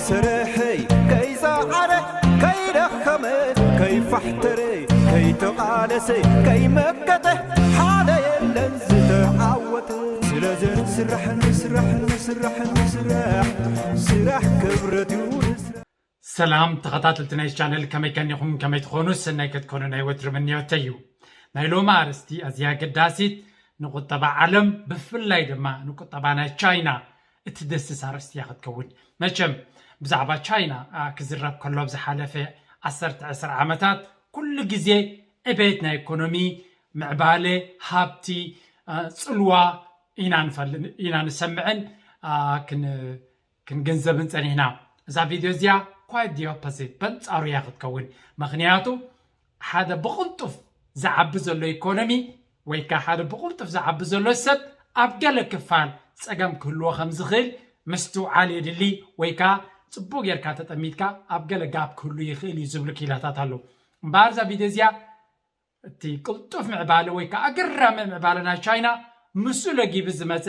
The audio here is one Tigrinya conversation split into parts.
ስርሐይ ከይሰዓረ፣ ከይደኸመ፣ ከይፋሕተረ፣ ከይተቓለሰ፣ ከይመከተ፣ ሓደ የለን ዝተዓወተ። ስለዚ ንስራሕ፣ ንስራሕ፣ ንስራሕ፣ ንስራሕ፣ ስራሕ ክብረት እዩ፣ ንስራሕ። ሰላም ተኸታተልቲ ናይ ቻነል፣ ከመይ ከኒኹም? ከመይ ትኾኑ? ሰናይ ክትኮኑ ናይ ወትሪ ምንዮተይ እዩ። ናይ ሎሚ ኣርእስቲ ኣዝያ ኣገዳሲት፣ ንቁጠባ ዓለም፣ ብፍላይ ድማ ንቁጠባ ናይ ቻይና እትደስስ ኣርእስቲ እያ ክትከውን። መቸም ብዛዕባ ቻይና፣ አ፣ ክዝረብ ከሎ፣ ኣብ ዝሓለፈ ዓሰርተ ዕስራ ዓመታት ኩሉ ግዜ ዕቤት ናይ ኢኮኖሚ፣ ምዕባለ፣ ሃብቲ፣ አ፣ ጽልዋ ኢና ንፈል-፣ ኢና ንሰምዕን፣ አ፣ ክን-፣ ክንግንዘብን ጸኒሕና። እዛ ቪድዮ እዚኣ quite the opposite፣ በንጻሩ እያ ክትከውን። ምኽንያቱ ሓደ ብቕልጡፍ ዝዓቢ ዘሎ ኢኮኖሚ ወይ ከኣ ሓደ ብቕልጡፍ ዝዓቢ ዘሎ ሰብ ኣብ ገለ ክፋል ጸገም ክህልዎ ከም ዝኽእል ምስትውዓል የድሊ፣ ወይ ከኣ ጽቡቕ ጌርካ ተጠሚትካ ኣብ ገለ ጋፕ ክህሉ ይኽእል እዩ ዝብሉ ክኢላታት ኣለዉ። እምበኣር እዛ ቪድዮ እዚኣ እቲ ቅልጡፍ ምዕባለ ወይ ከኣ ኣገራሚ ምዕባለ ናይ ቻይና ምስኡ ለጊቡ ዝመጸ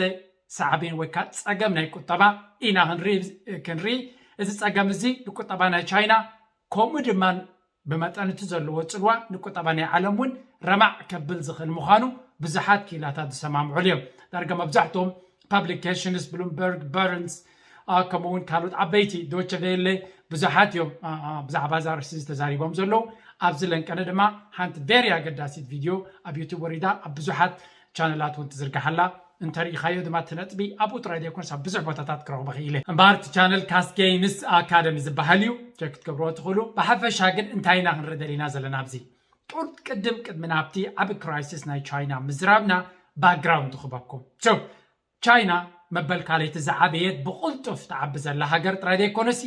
ሳዕቤን ወይ ከኣ ጸገም ናይ ቁጠባ ኢና ክንርኢ፣ ክንርኢ። እዚ ጸገም እዚ ንቁጠባ ናይ ቻይና ከምኡ ድማ ብመጠን እቲ ዘለዎ ጽልዋ ንቁጠባ ናይ ዓለም እውን ረማዕ ከብል ዝኽእል ምዃኑ ብዙሓት ክኢላታት ዝሰማምዑሉ እዮም። ዳርጋ መብዛሕትኦም ፐብሊኬሽንስ፣ ብሉምበርግ፣ በርንስ፣ አ፣ ከምኡ እውን ካልኦት ዓበይቲ፣ ዶቸ ቬለ፣ ብዙሓት እዮም፣ አ፣ አ፣ ብዛዕባ እዛ ኣርእስቲ እዚ ተዛሪቦም ዘለዉ። ኣብዚ ለንቀነ ድማ ሓንቲ ቬሪ ኣገዳሲት ቪድዮ ኣብ ዩቱብ ወሪዳ ኣብ ብዙሓት ቻነላት እውን ትዝርግሓላ። እንተሪኢኻዮ ድማ እቲ ነጥቢ ኣብኡ ጥራይ ዘይኮነስ ኣብ ብዙሕ ቦታታት ክረኽቦ ክኢለ። እምበኣር እቲ ቻነል ካስ ጌምስ ኣካደሚ ዝበሃል እዩ፣ ቸክ ክትገብርዎ ትኽእሉ። ብሓፈሻ ግን እንታይ ኢና ክንርኢ ደሊና ዘለና ኣብዚ? ቁርጥ ቅድም ቅድሚ ናብቲ ዓቢ ክራይሲስ ናይ ቻይና ምዝራብና ባክግራውንድ ክበኩም። ሶ፣ ቻይና መበል ካልኣይቲ ዝዓበየት ብቕልጡፍ ትዓቢ ዘላ ሃገር ጥራይ ዘይኮነሲ፣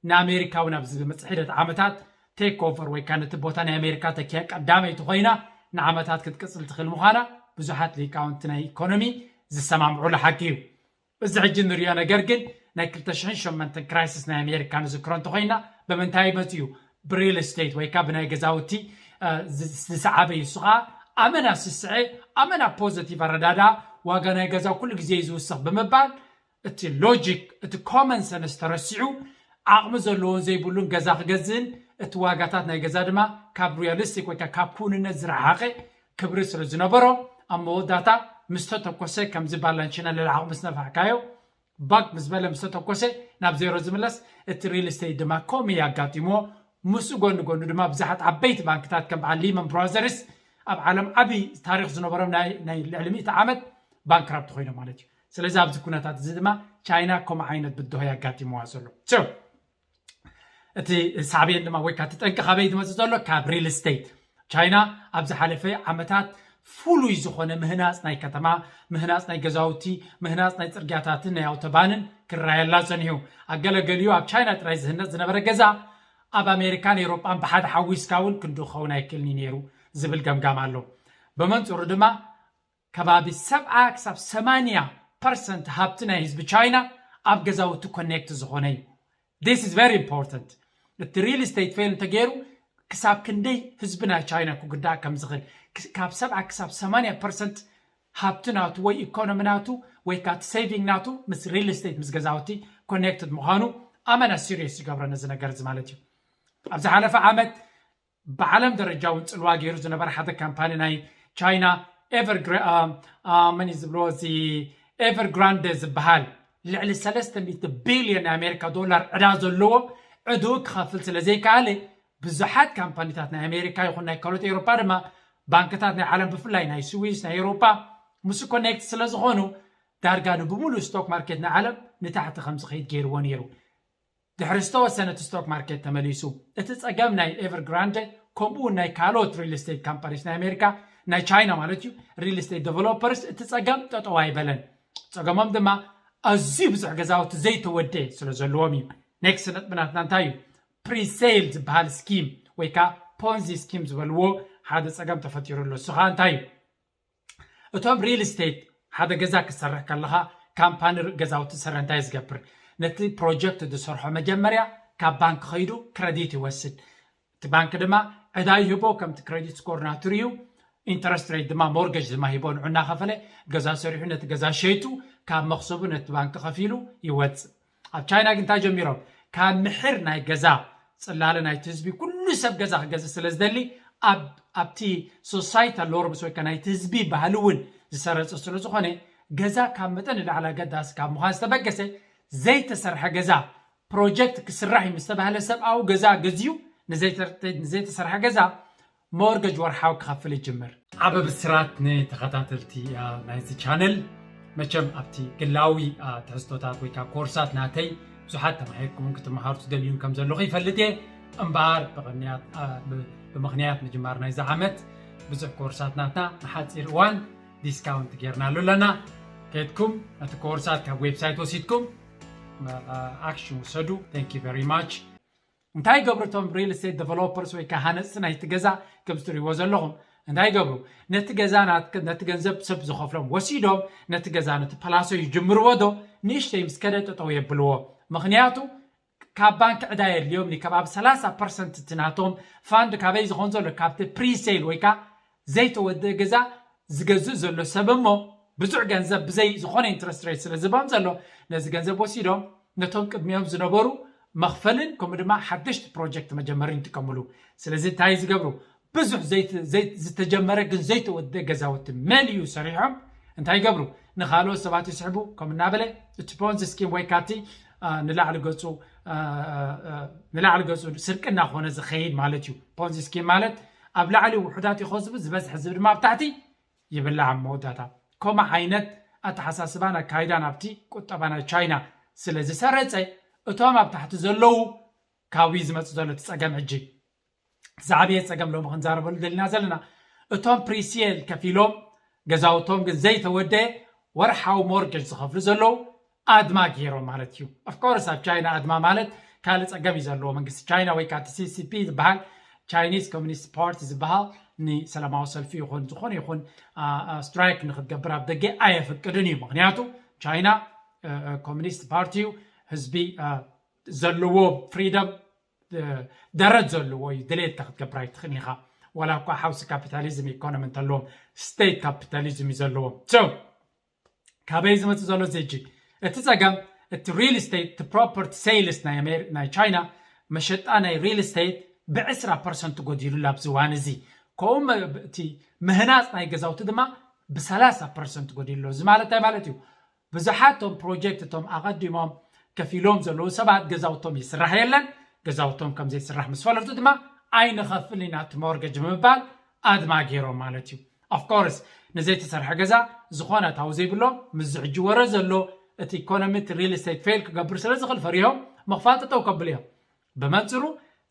ንኣሜሪካ እውን ኣብዚ ዝመጽእ ሒደት ዓመታት ቴክ ኦቨር ወይ ከኣ ነቲ ቦታ ናይ ኣሜሪካ ተኪያ ቀዳመይቲ ኮይና ንዓመታት ክትቅጽል ትኽእል ምዃና ብዙሓት ሊቃውንቲ ናይ ኢኮኖሚ ዝሰማምዑሉ ሓቂ እዩ። እዚ ሕጂ ንሪኦ ነገር ግን ናይ ክልተ ሽሕን ሸሞንተን ክራይሲስ ናይ ኣሜሪካ ንዝክሮ እንተኾይና፣ ብምንታይ መጺኡ? ብሪል ስቴት ወይ ከኣ ብናይ ገዛውቲ፣ እ፣ ዝ-፣ ዝሰዓበ እዩ። እሱ ኸኣ ኣመና ስስዐ፣ ኣመና ፖዘቲቭ ኣረዳድኣ፣ ዋጋ ናይ ገዛ ኩሉ ግዜ እዩ ዝውስኽ ብምባል፣ እቲ ሎጂክ፣ እቲ ኮመን ሰንስ ተረሲዑ፣ ዓቕሚ ዘለዎን ዘይብሉን ገዛ ክገዝእን እቲ ዋጋታት ናይ ገዛ ድማ ካብ ሪያሊስቲክ ወይ ከኣ ካብ ክውንነት ዝረሓቐ ክብሪ ስለ ዝነበሮ፣ ኣብ መወዳእታ ምስ ተተኮሰ፣ ከምዚ ባላንቺና ልዕሊ ዓቕሚ ምስ ነፋሕካዮ፣ ባክ ምስ በለ ምስ ተተኮሰ ናብ ዜሮ ዝምለስ፣ እቲ ሪል ስቴት ድማ ከምኡ እዩ ኣጋጢምዎ። ምስኡ ጎኒ ጎኒ ድማ ብዙሓት ዓበይቲ ባንክታት ከም በዓል ሊመን ብራዘርስ ኣብ ዓለም ዓቢ ታሪኽ ዝነበሮም ናይ፣ ናይ ልዕሊ ሚእቲ ዓመት ባንክራፕት ኮይኖም ማለት እዩ። ስለዚ ኣብዚ ኩነታት እዚ ድማ ቻይና ከምኡ ዓይነት ብድሆ የጋጢምዋ ዘሎ። So፣ እቲ ሳዕቤን ድማ ወይ ከዓ እቲ ጠንቂ ካበይ ዝመፅእ ዘሎ? ካብ ሪል ስቴት። ቻይና ኣብ ዝሓለፈ ዓመታት ፍሉይ ዝኾነ ምህናፅ ናይ ከተማ፣ ምህናፅ ናይ ገዛውቲ፣ ምህናፅ ናይ ፅርግያታትን ናይ ኣውቶባንን ክረኣየላ ፀኒሑ። ኣብ ገለገሊኡ ኣብ ቻይና ጥራይ ዝህነፅ ዝነበረ ገዛ ኣብ ኣሜሪካን ኤውሮጳን ብሓደ ሓዊስካ እውን ክንዱ ክኸውን ኣይክእልን እዩ ነይሩ ዝብል ገምጋም ኣሎ። ብመንፅሩ ድማ ከባቢ ሰብዓ ክሳብ ሰማንያ ፐርሰንት ሃብቲ ናይ ህዝቢ ቻይና ኣብ ገዛውቲ ኮኔክት ዝኾነ እዩ። This is very important። እቲ ሪል ስቴት ፌል እንተገይሩ ክሳብ ክንደይ ህዝቢ ናይ ቻይና ክጉዳእ ከም ዝኽእል፣ ክስ-፣ ካብ ሰብዓ ክሳብ ሰማንያ ፐርሰንት ሃብቲ ናቱ ወይ ኢኮኖሚ ናቱ ወይ ከዓ እቲ ሴቪንግ ናቱ ምስ ሪል ስቴት፣ ምስ ገዛውቲ ኮኔክትድ ምዃኑ ኣመና ሲሪየስ ይገብሮ ነዚ ነገር እዚ ማለት እዩ። ኣብ ዝሓለፈ ዓመት ብዓለም ደረጃ እውን ጽልዋ ገይሩ ዝነበረ ሓደ ካምፓኒ ናይ ቻይና ኤቨርግራ-፣ አ፣ አ፣ መን እዩ ዝብሎ፣ እዚ ኤቨርግራንደ ዝበሃል ልዕሊ ሰለስተ ሚእቲ ቢልዮን ናይ ኣሜሪካ ዶላር ዕዳ ዘለዎ ዕድኡ ክኸፍል ስለ ዘይከኣለ ብዙሓት ካምፓኒታት ናይ ኣሜሪካ ይኹን ናይ ካልኦት ኤውሮጳ ድማ ባንክታት ናይ ዓለም ብፍላይ ናይ ስዊስ ናይ ኤውሮጳ ምስ ኮኔክት ስለ ዝኾኑ ዳርጋ ንብሙሉእ ስቶክ ማርኬት ናይ ዓለም ንታሕቲ ከም ዝኸይድ ገይርዎ ነይሩ። ድሕሪ ዝተወሰነ እቲ ስቶክ ማርኬት ተመሊሱ። እቲ ጸገም ናይ ኤቨርግራንደ ከምኡ እውን ናይ ካልኦት ሪል ስቴት ካምፓኒስ ናይ ኣሜሪካ፣ ናይ ቻይና ማለት እዩ፣ ሪል ስቴት ዴቨሎፐርስ እቲ ጸገም ጠጠው ኣይበለን። ጸገሞም ድማ ኣዝዩ ብዙሕ ገዛውቲ ዘይተወደ ስለ ዘለዎም እዩ። ኔክስት ነጥቢ ናትና እንታይ እዩ? ፕሪሴል ዝበሃል ስኪም ወይ ከዓ ፖንዚ ስኪም ዝበልዎ ሓደ ጸገም ተፈጢሩ ኣሎ። እሱ ከዓ እንታይ እዩ? እቶም ሪል ስቴት ሓደ ገዛ ክትሰርሕ ከለኻ ካምፓኒ ገዛውቲ ዝሰርሕ እንታይ ዝገብር? ነቲ ፕሮጀክት ዝሰርሖ መጀመርያ ካብ ባንክ ከይዱ ክረዲት ይወስድ። እቲ ባንክ ድማ ዕዳ ይህቦ፣ ከምቲ ክረዲት ስኮር ናቱ እዩ። ኢንተረስት ሬት ድማ ሞርገጅ ድማ ሂቦ ንዑ እናኸፈለ ገዛ ሰሪሑ ነቲ ገዛ ሸይጡ ካብ መኽሰቡ ነቲ ባንክ ከፊሉ ይወፅእ። ኣብ ቻይና ግን እንታይ ጀሚሮም? ካብ ምሕር ናይ ገዛ ጽላለ ናይቲ ህዝቢ ኩሉ ሰብ ገዛ ክገዝእ ስለ ዝደሊ ኣብ ኣብቲ societal norms ወይ ከዓ ናይቲ ህዝቢ ባህሊ እውን ዝሰረጸ ስለ ዝኾነ ገዛ ካብ መጠን ንላዕሊ ኣገዳሲ ካብ ምዃን ዝተበገሰ ዘይተሰርሐ ገዛ ፕሮጀክት ክስራሕ እዩ ምስ ተባህለ ሰብኣዊ ገዛ ገዝዩ ንዘይተሰርሐ ገዛ ሞርገጅ ወርሓዊ ክኸፍል ይጅምር። ዓቢ ብስራት ንተኸታተልቲ ናይዚ ቻነል። መቸም ኣብቲ ግላዊ ትሕዝቶታት ወይ ከዓ ኮርሳት ናተይ ብዙሓት ተማሂርኩምን ክትመሃሩ ትደልዩን ከም ዘለኹ ይፈልጥ እየ። እምበኣር ብቕንያት ብምኽንያት ምጅማር ናይዚ ዓመት ብዙሕ ኮርሳት ናትና ንሓፂር እዋን ዲስካውንት ጌርናሉ ኣለና። ከድኩም ነቲ ኮርሳት ካብ ዌብሳይት ወሲድኩም ኣክሽን ውሰዱ። Thank you very much። እንታይ ይገብሩ እቶም real estate developers ወይ ከዓ ሃነፅቲ ናይቲ ገዛ? ከም ዝትሪእዎ ዘለኹም እንታይ ይገብሩ? ነቲ ገዛ ነቲ ገንዘብ ሰብ ዝኸፍሎም ወሲዶም ነቲ ገዛ ነቲ ፓላሶ ይጅምርዎ ዶ ንእሽተይ ምስ ከደ ጠጠው የብልዎ? ምክንያቱ ካብ ባንክ ዕዳ የድልዮም ከባቢ ሰላሳ ፐርሰንት እቲ ናቶም ፋንድ ካበይ ዝኾን ዘሎ ካብቲ ፕሪሴል ወይ ከዓ ዘይተወደአ ገዛ ዝገዝእ ዘሎ ሰብ እሞ ብዙሕ ገንዘብ ብዘይ ዝኾነ ኢንትረስት ሬት ስለ ዝባም ዘሎ ነዚ ገንዘብ ወሲዶም ነቶም ቅድሚኦም ዝነበሩ መኽፈልን ከምኡ ድማ ሓደሽቲ ፕሮጀክት መጀመሪ ይጥቀምሉ። ስለዚ እንታይ ዝገብሩ? ብዙሕ ዝተጀመረ ግን ዘይተወደ ገዛውቲ መሊኡ ሰሪሖም እንታይ ይገብሩ? ንካልኦት ሰባት ይስሕቡ። ከም እናበለ እቲ ፖንዚ ስኪም ወይ ካቲ ንላዕሊ ገፁ ንላዕሊ ገፁ ስርቂ እናኾነ ዝኸይድ ማለት እዩ። ፖንዚ ስኪም ማለት ኣብ ላዕሊ ውሑዳት ይኸስቡ ዝበዝሐ ዝብ ድማ ኣብ ታሕቲ ይብላዕ ኣብ መወዳእታ። ከምኡ ዓይነት ኣተሓሳስባን ኣካይዳን ኣብቲ ቁጠባ ናይ ቻይና ስለ ዝሰረፀ እቶም ኣብ ታሕቲ ዘለዉ ካብኡ ዝመፅእ ዘሎ እቲ ፀገም ሕጂ ዝዓበየ ፀገም ሎሚ ክንዛረበሉ ደሊና ዘለና እቶም ፕሪሲየል ከፊሎም ገዛውቶም ግን ዘይተወደአ ወርሓዊ ሞርጌጅ ዝኸፍሉ ዘለዉ ኣድማ ገይሮም ማለት እዩ። ኦፍኮርስ ኣብ ቻይና ኣድማ ማለት ካልእ ፀገም እዩ ዘለዎ። መንግስቲ ቻይና ወይ ከዓ ሲሲፒ ዝበሃል ቻይኒዝ ኮሚኒስት ፓርቲ ዝበሃል ንሰላማዊ ሰልፊ ይኹን ዝኾነ ይኹን ስትራይክ ንክትገብር ኣብ ደገ ኣየፍቅድን እዩ። ምክንያቱ ቻይና ኮሚኒስት ፓርቲ እዩ። ህዝቢ ዘለዎ ፍሪደም ደረት ዘለዎ እዩ። ድሌትካ ክትገብር ኣይትኽእልን ኢኻ። ዋላ እኳ ሓውሲ ካፒታሊዝም ኢኮኖሚ እንተለዎም ስቴት ካፒታሊዝም እዩ ዘለዎም። ካበይ ዝመፅእ ዘሎ እዚ ሕጂ እቲ ፀገም እቲ ሪል ስቴት እቲ ፕሮፐርቲ ሴልስ ናይ ቻይና መሸጣ ናይ ሪል ስቴት ብዕስራ ፐርሰንት ጎዲሉላ ኣብዚ እዋን እዚ። ከምኡ እቲ ምህናፅ ናይ ገዛውቲ ድማ ብሰላሳ ፐርሰንት ጎዲሉ ኣሎ። እዚ ማለት እንታይ ማለት እዩ? ብዙሓት እቶም ፕሮጀክት እቶም ኣቐዲሞም ከፊሎም ዘለዉ ሰባት ገዛውቶም ይስራሕ የለን። ገዛውቶም ከም ዘይስራሕ ምስ ፈለጡ ድማ ኣይንኸፍል ኢና እቲ ሞርገጅ ብምባል ኣድማ ገይሮም ማለት እዩ። ኦፍኮርስ ንዘይተሰርሐ ገዛ ዝኾነ ኣታዊ ዘይብሎም ምስዚ ሕጂ ወረ ዘሎ እቲ ኢኮኖሚ እቲ ሪል ስቴት ፌል ክገብር ስለ ዝኽእል ፈሪሆም ምኽፋል ጠጠው ከብሉ እዮም። ብመንፅሩ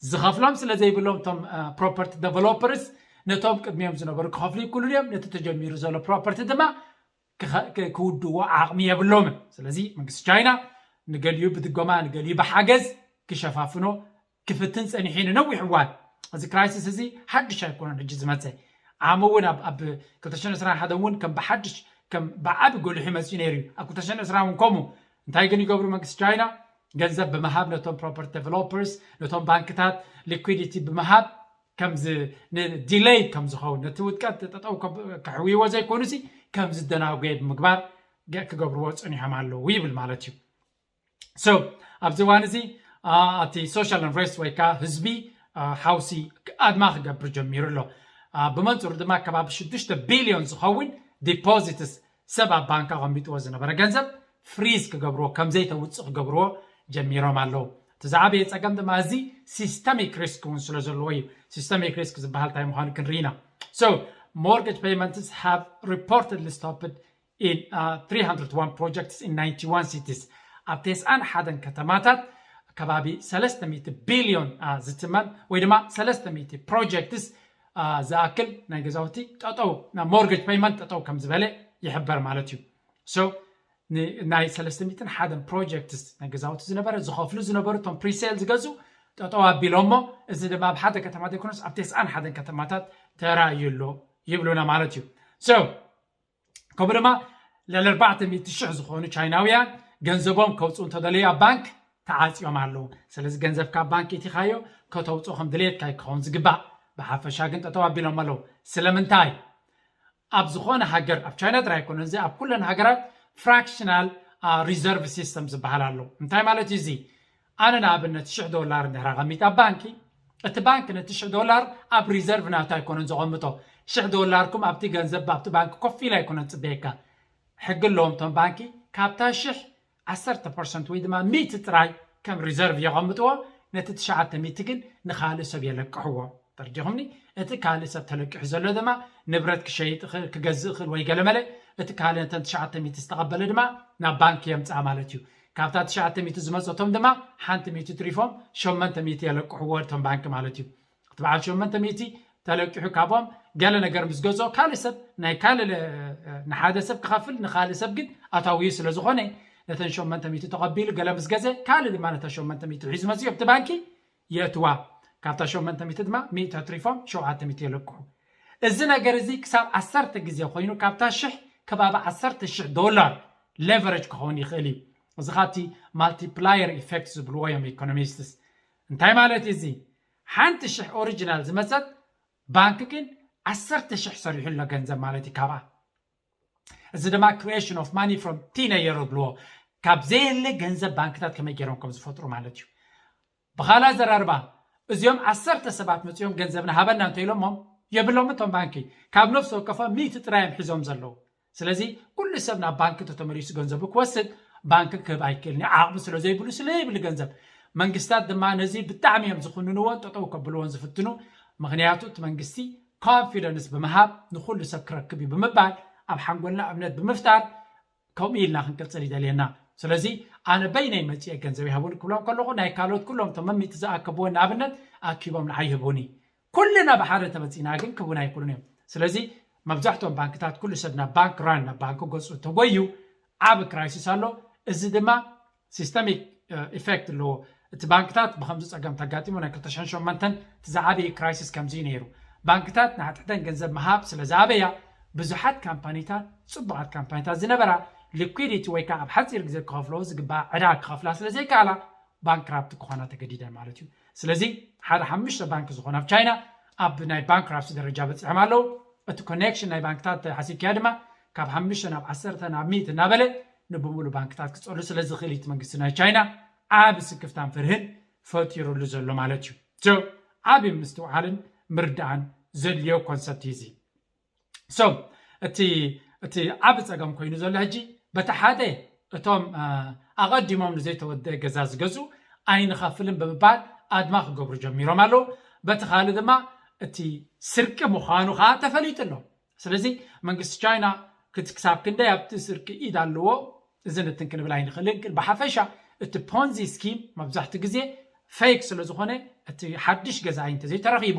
ዝኸፍሎም ስለ ዘይብሎም እቶም ፕሮፐርቲ ዴቨሎፐርስ ነቶም ቅድሚኦም ዝነበሩ ክኸፍሉ ይክእሉ እዮም። ነቲ ተጀሚሩ ዘሎ ፕሮፐርቲ ድማ ክውድዎ ዓቕሚ የብሎምን። ስለዚ መንግስቲ ቻይና ንገሊኡ ብድጎማ ንገሊኡ ብሓገዝ ክሸፋፍኖ ክፍትን ፀኒሑ ንነዊሕ እዋን። እዚ ክራይሲስ እዚ ሓድሽ ኣይኮነን ሕጂ ዝመፀ። ዓሚ እውን ኣብ ክልተ ሽሕን ዕስራን ሓደን እውን ከም ብሓድሽ ከም ብዓቢ ጎሊሑ መፅኡ ነይሩ እዩ። ኣብ ክልተ ሽሕን ዕስራን እውን ከምኡ። እንታይ ግን ይገብሩ መንግስቲ ቻይና? ገንዘብ ብምሃብ ነቶም ፕሮፐርቲ ዴቨሎፐርስ ነቶም ባንክታት ሊኩዲቲ ብምሃብ ከምዚ ዲሌይ ከም ዝኸውን ነቲ ውድቀት ጠጠው ከሕውይዎ ዘይኮኑሲ ከም ዝደናጎየ ብምግባር ክገብርዎ ፀኒሖም ኣለዉ ይብል ማለት እዩ። ሶ ኣብዚ እዋን እዚ ኣቲ ሶሻል ሬስት ወይ ከዓ ህዝቢ ሓውሲ ኣድማ ክገብር ጀሚሩ ኣሎ። ብመንፅሩ ድማ ከባቢ ሽዱሽተ ቢልዮን ዝኸውን ዲፖዚትስ ሰብ ኣብ ባንክ ኣቐሚጥዎ ዝነበረ ገንዘብ ፍሪዝ ክገብርዎ ከምዘይተውፅእ ክገብርዎ ጀሚሮም ኣለዉ። እቲ ዝዓበየ ፀገም ድማ እዚ ሲስተሚክ ሪስክ እውን ስለ ዘለዎ እዩ። ሲስተሚክ ሪስክ ዝበሃል እንታይ ምዃኑ ክንርኢ ኢና። So mortgage payments have reportedly stopped in uh, three hundred one projects in ninety one cities ኣብ ተስዓን ሓደን ከተማታት ከባቢ ሰለስተ ሚእቲ ቢልዮን ዝትመን ወይ ድማ ሰለስተ ሚእቲ ፕሮጀክትስ ዝኣክል ናይ ገዛውቲ ጠጠው ናብ ሞርጌጅ ፔይመንት ጠጠው ከም ዝበለ ይሕበር ማለት እዩ። So ናይ ሰለስተ ሚእትን ሓደን ፕሮጀክትስ ናይ ገዛውቲ ዝነበረ ዝኸፍሉ ዝነበሩ እቶም ፕሪሴል ዝገዙ ጠጠው ኣቢሎሞ እዚ ድማ ኣብ ሓደ ከተማ ዘይኮነስ ኣብ ተስዓን ሓደን ከተማታት ተራእዩ ኣሎ ይብሉና ማለት እዩ። So ከምኡ ድማ ልዕሊ ኣርባዕተ ሚእቲ ሽሕ ዝኾኑ ቻይናውያን ገንዘቦም ከውፅኡ እንተደለዩ ኣብ ባንክ ተዓፅዮም ኣለዉ። ስለዚ ገንዘብካ ኣብ ባንክ እቲኻዮ ከተውፅኦ ከም ድሌትካ ክኸውን ዝግባእ፣ ብሓፈሻ ግን ጠጠው ኣቢሎም ኣለዉ። ስለምንታይ? ኣብ ዝኾነ ሃገር ኣብ ቻይና ጥራይ ኣይኮነን እዚ ኣብ ኩለን ሃገራት ፍራክሽናል ሪዘርቭ ሲስተም ዝበሃል ኣሎ። እንታይ ማለት እዩ እዚ? ኣነ ንኣብነት ሽሕ ዶላር እንድሕር ኣቐሚጥ ኣብ ባንኪ፣ እቲ ባንክ ነቲ ሽሕ ዶላር ኣብ ሪዘርቭ ናቱ ኣይኮነን ዘቐምጦ። ሽሕ ዶላርኩም ኣብቲ ገንዘብ ኣብቲ ባንክ ኮፍ ኢሉ ኣይኮነን ጽበየካ። ሕጊ ኣለዎም እቶም ባንኪ፣ ካብታ ሽሕ ዓሰርተ ፐርሰንት ወይ ድማ ሚእቲ ጥራይ ከም ሪዘርቭ የቐምጥዎ። ነቲ ትሽዓተ ሚእቲ ግን ንኻልእ ሰብ የለቅሕዎ። ተረዲኹምኒ? እቲ ካልእ ሰብ ተለቂሑ ዘሎ ድማ ንብረት ክሸይጥ ይኽእል፣ ክገዝእ ይኽእል ወይ ገለመለ። እቲ ካልእ ነተን ትሽዓተ ሚእቲ ዝተቐበለ ድማ ናብ ባንክ የምጽኣ ማለት እዩ። ካብታ ትሽዓተ ሚእቲ ዝመጸቶም ድማ ሓንቲ ሚእቲ ትሪፎም ሸመንተ ሚእቲ የለቅሕዎ እቶም ባንክ ማለት እዩ። እቲ በዓል ሸመንተ ሚእቲ ተለቂሑ ካብኦም ገለ ነገር ምስ ገዝኦ ካልእ ሰብ ናይ ካልእ ለ- ንሓደ ሰብ ክኸፍል ንኻልእ ሰብ ግን ኣታዊኡ ስለ ዝኾነ ነተን ሸመንተ ሚእቲ ተቐቢሉ ገለ ምስ ገዘ ካልእ ድማ ነታ ሸመንተ ሚእቲ ሒዙ መፅኡ ኣብቲ ባንኪ የእትዋ። ካብታ ሸመንተ ሚእቲ ድማ ሚእቲ ኣትሪፎም ሸውዓተ ሚእቲ የለቅሑ። እዚ ነገር እዚ ክሳብ ዓሰርተ ግዜ ኮይኑ ካብታ ሽሕ ከባቢ ዓሰርተ ሽሕ ዶላር ሌቨሬጅ ክኸውን ይኽእል እዩ። እዚ ካብቲ ማልቲፕላየር ኢፌክት ዝብልዎ እዮም ኢኮኖሚስትስ። እንታይ ማለት እዩ እዚ? ሓንቲ ሽሕ ኦሪጂናል ዝመፀት ባንክ ግን ዓሰርተ ሽሕ ሰሪሑ ኣሎ ገንዘብ ማለት እዩ ካብኣ። እዚ ድማ creation of money from thin air ይብልዎ። ካብ ዘየለ ገንዘብ ባንክታት ከመይ ገይሮም ከም ዝፈጥሩ ማለት እዩ። ብኻልእ ኣዘራርባ እዚኦም ዓሰርተ ሰባት መፂኦም ገንዘብና ሃበና እንተኢሎሞም የብሎም እቶም ባንኪ። ካብ ነፍሲ ወከፎም ሚእቲ ጥራይ እዮም ሒዞም ዘለዉ። ስለዚ ኩሉ ሰብ ናብ ባንክ ተተመሊሱ ገንዘቡ ክወስድ ባንክ ክህብ ኣይክእልን እዩ። ዓቕሚ ስለ ዘይብሉ ስለይብሉ ገንዘብ መንግስታት ድማ ነዚ ብጣዕሚ እዮም ዝኹንንዎን ጠጠው ከብልዎን ዝፍትኑ። ምክንያቱ እቲ መንግስቲ ኮንፊደንስ ብምሃብ ንኩሉ ሰብ ክረክብ እዩ ብምባል ኣብ ሓንጎልና እምነት ብምፍጣር ከምኡ ኢልና ክንቅፅል ይደልየና። ስለዚ ኣነ በይነይ መፂአ ገንዘብ ይሃቡኒ ክብሎም ከለኹ ናይ ካልኦት ኩሎም እቶም መሚቲ ዝኣከብዎ ንኣብነት ኣኪቦም ንዓይ ይህቡኒ። ኩልና ብሓደ ተመፂና ግን ክቡን ኣይኩሉን እዮም። ስለዚ መብዛሕትኦም ባንክታት ኩሉ ሰብ ናብ ባንክ ራን ናብ ባንክ ገፁ ተጎዩ ዓብ ክራይሲስ ኣሎ። እዚ ድማ ሲስተሚክ ኢፌክት ኣለዎ። እቲ ባንክታት ብከምዚ ፀገም ተጋጢሙ ናይ ክልተ ሽሕን ሸሞንተን እቲ ዝዓበየ ክራይሲስ ከምዚ እዩ ነይሩ። ባንክታት ንሓትሕተን ገንዘብ ምሃብ ስለ ዝኣበያ ብዙሓት ካምፓኒታት ፅቡቓት ካምፓኒታት ዝነበራ ሊኩዲቲ ወይ ከዓ ኣብ ሓፂር ግዜ ክኸፍለዎ ዝግባእ ዕዳ ክኸፍላ ስለ ዘይከኣላ ባንክራፕት ክኾና ተገዲደን ማለት እዩ። ስለዚ ሓደ ሓሙሽተ ባንክ ዝኾነ ኣብ ቻይና ኣብ ናይ ባንክራፕሲ ደረጃ በፂሖም ኣለዉ። እቲ ኮኔክሽን ናይ ባንክታት ሓሲብክያ ድማ ካብ ሓሙሽተ ናብ ዓሰርተ ናብ ሚእቲ እናበለ ንብሙሉ ባንክታት ክፀሉ ስለ ዝኽእል እቲ መንግስቲ ናይ ቻይና ዓብ ስክፍታን ፍርህን ፈጢሩሉ ዘሎ ማለት እዩ። ዓብ ምስትውዓልን ምርዳእን ዘድልዮ ኮንሰፕት እዩ እዚ። So እቲ እቲ ዓብ ፀገም ኮይኑ ዘሎ ሕጂ በቲ ሓደ እቶም ኣቐዲሞም ንዘይተወደአ ገዛ ዝገዝኡ ኣይንኸፍልን ብምባል ኣድማ ክገብሩ ጀሚሮም ኣለዉ። በቲ ካልእ ድማ እቲ ስርቂ ምዃኑ ከዓ ተፈሊጡ ኣሎ። ስለዚ መንግስቲ ቻይና ክሳብ ክንደይ ኣብቲ ስርቂ ኢድ ኣለዎ እዚ ንትን ክንብል ኣይንኽእልን። ግን ብሓፈሻ እቲ ፖንዚ ስኪም መብዛሕትኡ ግዜ ፌክ ስለ ዝኾነ እቲ ሓድሽ ገዛኢ እንተዘይተረኺቡ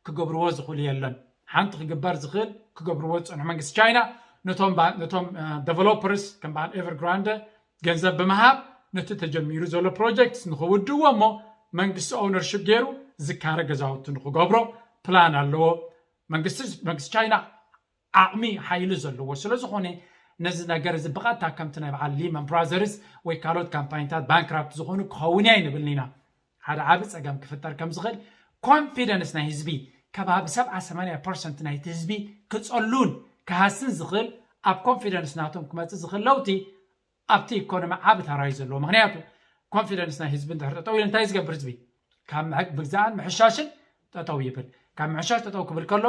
ክገብርዎ ዝኽእሉ የለን። ሓንቲ ክግበር ዝኽእል ክገብርዎ ዝፀንሑ መንግስቲ ቻይና ነቶም ዴቨሎፐርስ ከም በዓል ኤቨርግራንደ ገንዘብ ብምሃብ ነቲ ተጀሚሩ ዘሎ ፕሮጀክትስ ንኽውድዎ እሞ መንግስቲ ኦውነርሽፕ ገይሩ ዝካረ ገዛውቲ ንኽገብሮ ፕላን ኣለዎ። መንግስቲ ቻይና ዓቕሚ ሓይሊ ዘለዎ ስለ ዝኾነ ነዚ ነገር እዚ ብቐጥታ ከምቲ ናይ በዓል ሊመን ብራዘርስ ወይ ካልኦት ካምፓኒታት ባንክራፕት ዝኾኑ ክኸውን እያ ኣይንብልን ኢና። ሓደ ዓቢ ጸገም ክፍጠር ከም ዝኽእል ኮንፊደንስ ናይ ህዝቢ ከባቢ ሰብዓ ሰማንያ ፐርሰንት ናይቲ ህዝቢ ክጸሉን ክሃስን ዝኽእል ኣብ ኮንፊደንስ ናቶም ክመጽእ ዝኽእል ለውጢ ኣብቲ ኢኮኖሚ ዓቢ ተራ እዩ ዘለዎ። ምክንያቱ ኮንፊደንስ ናይ ህዝቢ እንድሕር ጠጠው ኢሉ እንታይ ዝገብር ህዝቢ ካብ ምግዛእን ምሕሻሽን ጠጠው ይብል። ካብ ምሕሻሽ ጠጠው ክብል ከሎ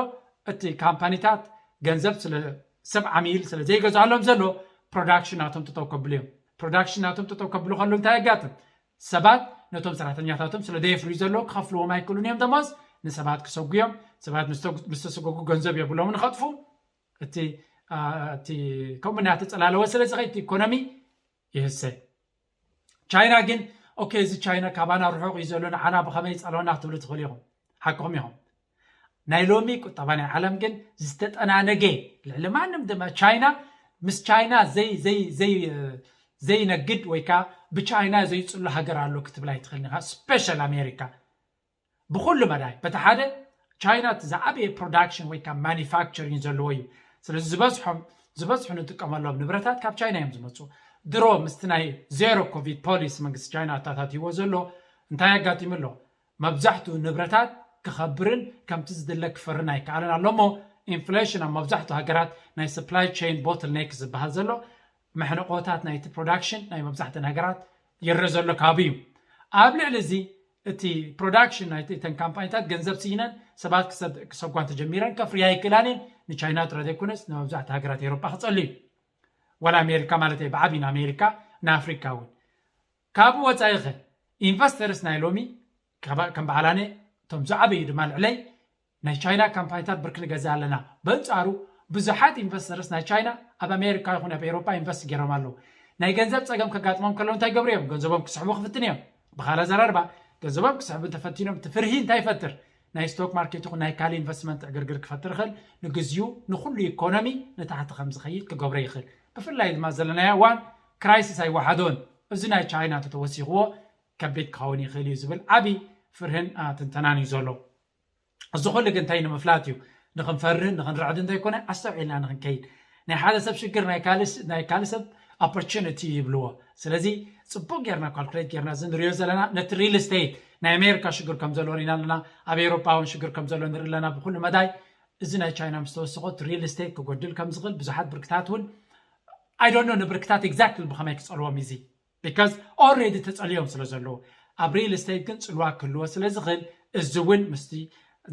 እቲ ካምፓኒታት ገንዘብ ስለ ሰብ ዓሚል ስለ ዘይገዝኣሎም ዘሎ ፕሮዳክሽን ናቶም ጠጠው ከብሉ እዮም። ፕሮዳክሽን ናቶም ጠጠው ከብሉ ከሎ እንታይ የጋጥም? ሰባት ነቶም ሰራሕተኛታቶም ስለ ዘየፍርዩ ዘለዉ ክኸፍልዎም ኣይክእሉን እዮም ደሞዝ። ንሰባት ክሰጉ እዮም። ሰባት ምስ ተሰጎጉ ገንዘብ የብሎምን ይኸጥፉ። እቲ ከምኡ እናተፀላለወ ስለ ዝኸይድ ኢኮኖሚ ይህሰ። ቻይና ግን ኦኬ እዚ ቻይና ካባና ርሑቕ እዩ ዘሎ ንዓና ብኸመይ ይፀልወና ክትብሉ ትኽእሉ ኢኹም። ሓቅኹም ኢኹም። ናይ ሎሚ ቁጠባ ናይ ዓለም ግን ዝተጠናነገ ልዕሊ ማንም ድማ ቻይና ምስ ቻይና ዘይ ዘይ ዘይ ዘይነግድ ወይ ከዓ ብቻይና ዘይፅሉ ሃገር ኣሎ ክትብል ኣይትኽእልን ኢኻ። ስፔሻል ኣሜሪካ ብኩሉ መዳይ በቲ ሓደ ቻይና እቲ ዝዓበየ ፕሮዳክሽን ወይ ከዓ ማኒፋክቸሪንግ ዘለዎ እዩ። ስለዚ ዝበዝሖም ዝበዝሑ ንጥቀመሎም ንብረታት ካብ ቻይና እዮም ዝመፁ። ድሮ ምስቲ ናይ ዜሮ ኮቪድ ፖሊሲ መንግስቲ ቻይና ኣታታትይዎ ዘሎ እንታይ ኣጋጢሙ ኣሎ? መብዛሕትኡ ንብረታት ክኸብርን ከምቲ ዝድለ ክፈርን ኣይከኣልን ኣሎ እሞ ኢንፍሌሽን ኣብ መብዛሕትኡ ሃገራት ናይ ሰፕላይ ቼን ቦትልኔክ ዝበሃል ዘሎ መሕንቆታት ናይቲ ፕሮዳክሽን ናይ መብዛሕትኡ ሃገራት ይረ ዘሎ ካብ እዩ። ኣብ ልዕሊ እዚ እቲ production ናይ እተን ካምፓኒታት ገንዘብ ስኢነን ሰባት ክሰጓን ተጀሚረን ከፍርያ ይክእላን እየን። ንቻይና ጥራይ ዘይኮነስ ንመብዛሕቲ ሃገራት ኤሮጳ ክጸሉ እዩ። ዋላ ኣሜሪካ ማለት ብዓቢ ንኣሜሪካ ንኣፍሪካ እውን። ካብኡ ወፃኢ ኸ ኢንቨስተርስ ናይ ሎሚ ከም በዓላነ እቶም ዝዓበዩ ድማ ልዕለይ ናይ ቻይና ካምፓኒታት ብርክ ንገዛ ኣለና። በንፃሩ ብዙሓት ኢንቨስተርስ ናይ ቻይና ኣብ ኣሜሪካ ይኹን ኣብ ኤሮፓ ኢንቨስት ገይሮም ኣለዉ። ናይ ገንዘብ ፀገም ከጋጥሞም ከለዉ እንታይ ገብሩ እዮም? ገንዘቦም ክስሕቡ ክፍትን እዮም። ብኻል ኣዘራርባ ገንዘቦም ክስሕቡ እንተፈቲኖም እቲ ፍርሂ እንታይ ይፈጥር? ናይ ስቶክ ማርኬት ይኹን ናይ ካልእ ኢንቨስትመንት ዕግርግር ክፈጥር ይኽእል። ንግዚኡ ንኹሉ ኢኮኖሚ ንታሕቲ ከም ዝኸይድ ክገብሮ ይኽእል። ብፍላይ ድማ ዘለናዮ እዋን ክራይሲስ ኣይወሓዶን። እዚ ናይ ቻይና እንተተወሲኽዎ ከቢድ ክኸውን ይኽእል እዩ ዝብል ዓብዪ ፍርህን ትንተናን እዩ ዘሎ። እዚ ኩሉ ግን እንታይ ንምፍላት እዩ? ንኽንፈርህን ንኽንርዕድ እንተይኮነ ኣስተውዒልና ንኽንከይድ። ናይ ሓደ ሰብ ሽግር ናይ ካልእ ሰብ ኦፖርቹኒቲ ይብልዎ። ስለዚ ፅቡቅ ጌርና ካልኩሌት ጌርና እዚ ንሪኦ ዘለና ነቲ ሪል ስቴት ናይ ኣሜሪካ ሽግር ከም ዘሎ ሪና ኣለና። ኣብ ኤሮፓ እውን ሽግር ከም ዘሎ ንርኢ ኣለና። ብኩሉ መዳይ እዚ ናይ ቻይና ምስ ተወሰኾ እቲ ሪል ስቴት ክጎድል ከም ዝኽእል ብዙሓት ብርክታት እውን I don't know ንብርክታት exactly ብኸመይ ክጸልዎም እዚ because already ተጸልዮም ስለ ዘለዉ ኣብ ሪል ስቴት ግን ጽልዋ ክህልዎ ስለ ዝኽእል እዚ እውን ምስቲ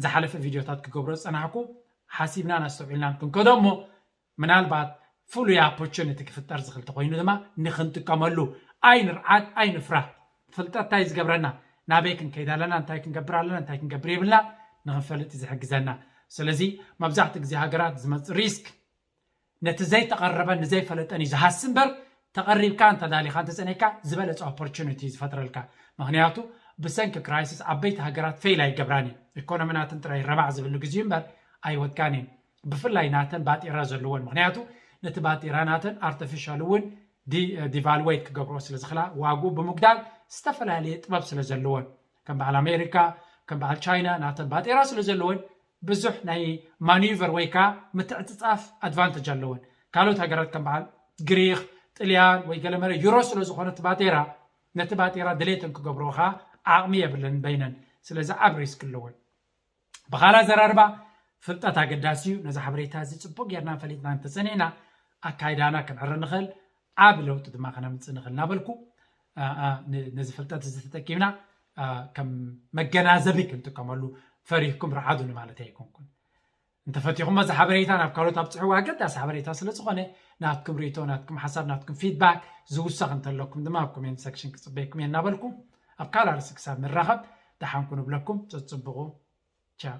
ዝሓለፈ ቪድዮታት ክገብሮ ዝጸናሕኩ ሓሲብናን ኣስተውዒልናን ክንከዶ እሞ ምናልባት ፍሉይ ኦፖርቹኒቲ ክፍጠር ዝኽእል ተኮይኑ ድማ ንክንጥቀመሉ ኣይንርዓድ ኣይንፍራህ። ፍልጠት እንታይ ዝገብረና ናበይ ክንከይድ ኣለና እንታይ ክንገብር ኣለና እንታይ ክንገብር የብልና ንክንፈልጥ እዩ ዝሕግዘና። ስለዚ መብዛሕትኡ ግዜ ሃገራት ዝመፅእ ሪስክ ነቲ ዘይተቐረበን ንዘይፈለጠን እዩ ዝሃሲ እምበር ተቐሪብካ እንተዳሊኻ እንተፀኒሕካ ዝበለፀ ኦፖርቹኒቲ እዩ ዝፈጥረልካ። ምክንያቱ ብሰንኪ ክራይሲስ ዓበይቲ ሃገራት ፌል ኣይገብራን እዩ። ኢኮኖሚ ናተን ጥራይ ረባዕ ዝብል ንግዚኡ እምበር ኣይወድቃን እየን። ብፍላይ ናተን ባጤራ ዘለወን ምክንያቱ ነቲ ባጤራ ናተን ኣርቲፊሻል እውን ዲቫልዌት ክገብርኦ ስለ ዝኽላ ዋግኡ ብምጉዳል ዝተፈላለየ ጥበብ ስለ ዘለወን ከም በዓል ኣሜሪካ ከም በዓል ቻይና ናተን ባጤራ ስለ ዘለወን ብዙሕ ናይ ማኒቨር ወይ ከዓ ምትዕፅፃፍ ኣድቫንተጅ ኣለወን። ካልኦት ሃገራት ከም በዓል ግሪክ፣ ጥልያን ወይ ገለመለ ዩሮ ስለ ዝኾነ እቲ ባጤራ ነቲ ባጤራ ድሌተን ክገብርኦ ከዓ ዓቕሚ የብለን በይነን። ስለዚ ዓብ ሪስክ ኣለወን። ብኻልእ ኣዘራርባ ፍልጠት ኣገዳሲ እዩ። ነዚ ሓበሬታ እዚ ፅቡቅ ጌርና ፈሊጥና እንተፀኒዕና ኣካይዳና ክንዕረ ንኽእል ዓብ ለውጢ ድማ ከነምፅእ ንኽእል እናበልኩ ነዚ ፍልጠት እዚ ተጠቂምና ከም መገናዘቢ ክንጥቀመሉ ፈሪህኩም ረዓዱኒ ማለት ኣይኮንኩን። እንተፈቲኹሞ እዚ ሓበሬታ ናብ ካልኦት ኣብፅሕዎ ኣገዳሲ ሓበሬታ ስለ ዝኾነ ናትኩም ርእቶ ናትኩም ሓሳብ ናትኩም ፊድባክ ዝውሰኽ እንተለኩም ድማ ኣብ ኮሜንት ሰክሽን ክፅበየኩም እየ እናበልኩ ኣብ ካልእ ኣርእስቲ ክሳብ ንራኸብ ደሓን ኩኑ እብለኩም። ፀፅብቑ ቻው።